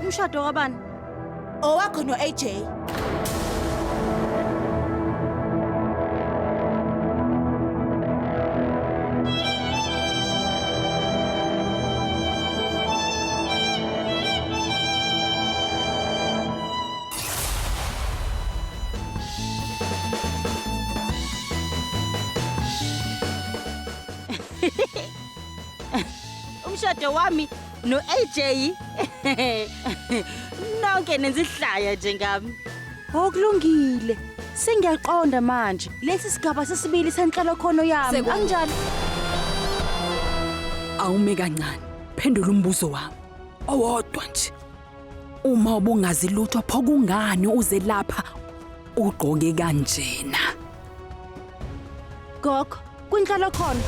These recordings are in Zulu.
Umshado kabani? Owakho no-AJ. Umshado wami no-AJ. Nonke nenza ihlaya nje ngami. Okulungile. Sengiyaqonda manje. Lesi sigaba sesibili senhlolokhono yami. Anginjalo? Awume kancane. Phendula umbuzo wami. Owodwa nje. Uma ubungazi lutho pho kungani uze lapha ugqoke kanjena? Gogo, kwinhlolokhono.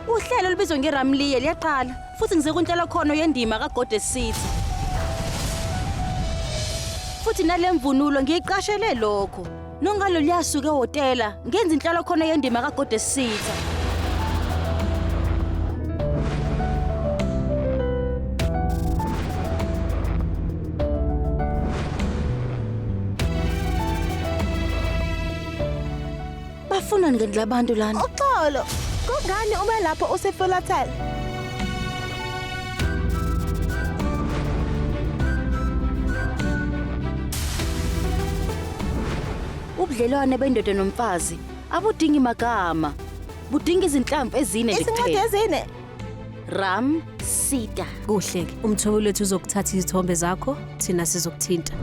Uhlelo olubizwa ngeRamliye liyaqala futhi ngize kwinhlolokhono yendima kaGoddess City. Futhi nale mvunulo ngiyiqashele lokho. Nongalo liyasuka ehhotela ngenza inhlolokhono yendima kaGoddess City. Bafunani kanti labantu lana? Uxolo, kungani uma lapho usefulathela? Ubudlelwane bendoda nomfazi abudingi magama. Budinga izinhlamvu ezine nje Izincwadi kuphela. ezine. Ram Sita. Kuhle-ke, umthwebuli wethu uzokuthatha izithombe zakho, thina sizokuthinta.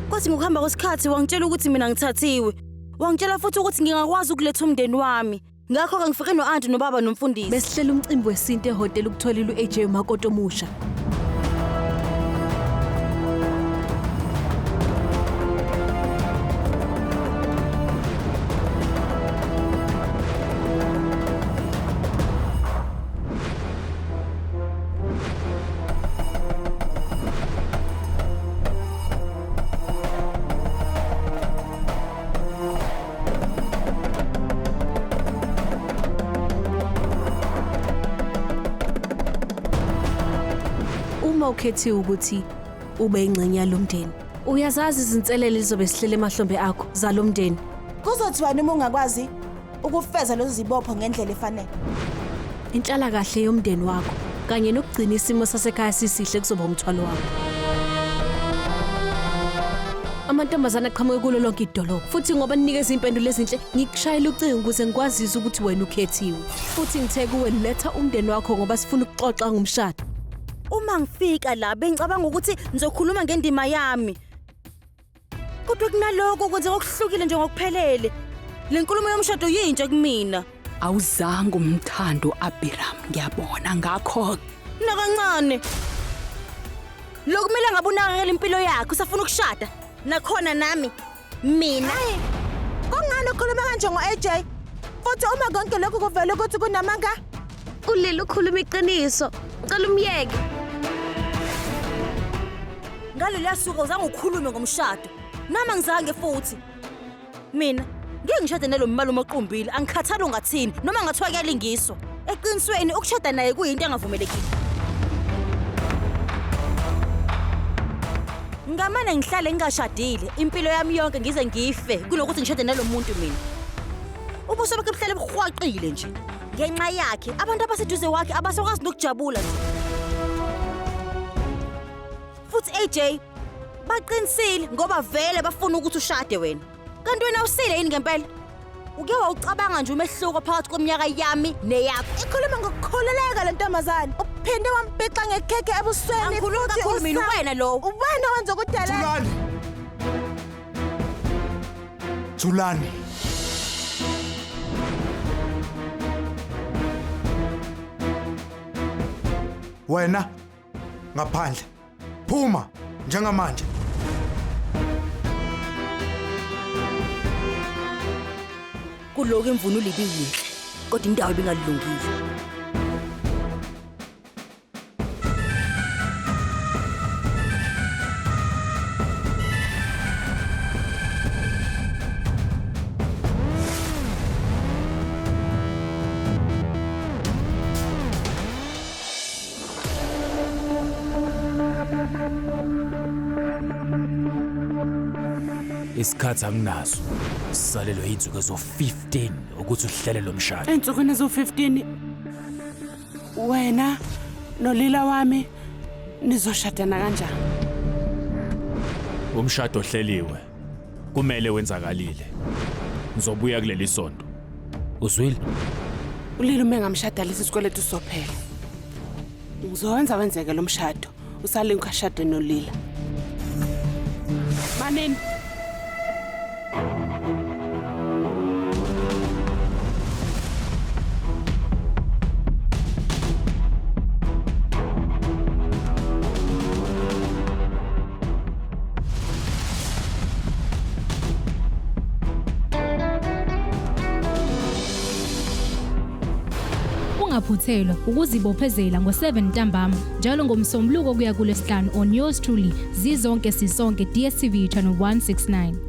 Kwathi ngokuhamba kwesikhathi wangitshela ukuthi mina ngithathiwe. Wangitshela futhi ukuthi ngingakwazi ukuletha umndeni wami. Ngakho-ke ngifike no-anti nobaba nomfundisi. Besihlela umcimbi wesintu ehhotela ukutholela u-AJ umakoti omusha. Uma ukhethiwe ukuthi ube ingxenye yalo mndeni, uyazazi izinselele ezizobe zihlele emahlombe akho zalo mndeni. Kuzothiwani uma ungakwazi ukufeza lezo zibopho ngendlela efanele? Inhlalakahle yomndeni wakho kanye nokugcina isimo sasekhaya sisihle kuzoba umthwalo wakho. Amantombazane aqhamuke kulo lonke idolobha futhi ngoba ninikeza iy'mpendulo ezinhle ngikushayela ucingo ukuze ngikwazise ukuthi wena ukhethiwe. Futhi ngithe kuwe letha umndeni wakho ngoba sifuna ukuxoxa ngomshado. Uma ngifika la bengicabanga ukuthi ngizokhuluma ngendima yami. Kodwa kunaloko kwenzeka okuhlukile nje ngokuphelele. Le nkulumo yomshado yintsha kumina. Awuzange umthando Abiram ngiyabona ngakho Nakancane. Lokumele ngabe unakekela impilo yakhe usafuna ukushada. Nakhona nami mina Hayi, kungani ukhuluma kanje ngo-AJ? Futhi uma konke lokhu kuvela ukuthi kunamanga, Ulila ukhuluma iqiniso. Ngicela umyeke. Ngaleliya suku awuzange ukhulume ngomshado. Nami angizange futhi. Mina ngeke ngishade nalo malume oqumbile, angikhathali ungathini noma ngathiwa kuyalingiswa. Eqinisweni ukushada naye kuyinto engavumelekile. Ngamane ngihlale ngingashadile impilo yami yonke ngize ngife kunokuthi ngishade nalo muntu mina. Ubuso bakhe buhlale buhwaqile nje. Ngenxa yakhe abantu abaseduze kwakhe abasakwazi nokujabula nje. Futhi AJ baqinisile ngoba vele bafuna ukuthi ushade wena. Kanti wena usile yini ngempela? Uke wawucabanga nje umehluko phakathi kweminyaka yami neyakho? Ikhuluma ngokukhululeka le ntombazane. Uphinde wampixa ngekhekhe ebusweni. Angikhulumi Futhi kakhulu mina, uwena lowo. Uwena owenza ukudelela. Thulani. Thulani. Wena ngaphandle. Phuma njengamanje. Kuloko imvunulo ibiyinhle, kodwa indawo ibingalungile. Isikhathi anginaso. Sisalelwe izinsuku ezo-15 ukuthi uhlele lo mshado. Ey'nsukwini eziwu-15 wena nolila wami nizoshadana kanjani? Umshado ohleliwe kumele wenzakalile. Ngizobuya kuleli sonto. Uzwile? Ulila uma engamshada lesi sikweletu sizophela. Ngizowenza wenzeke lo mshado. Usalink ashade nolila. Manini. Ungaphuthelwa ukuzibophezela ngo-7 ntambama njalo ngoMsombuluko kuya kuLwesihlanu on yours truly Zizonke Sisonke, DStv channel 169.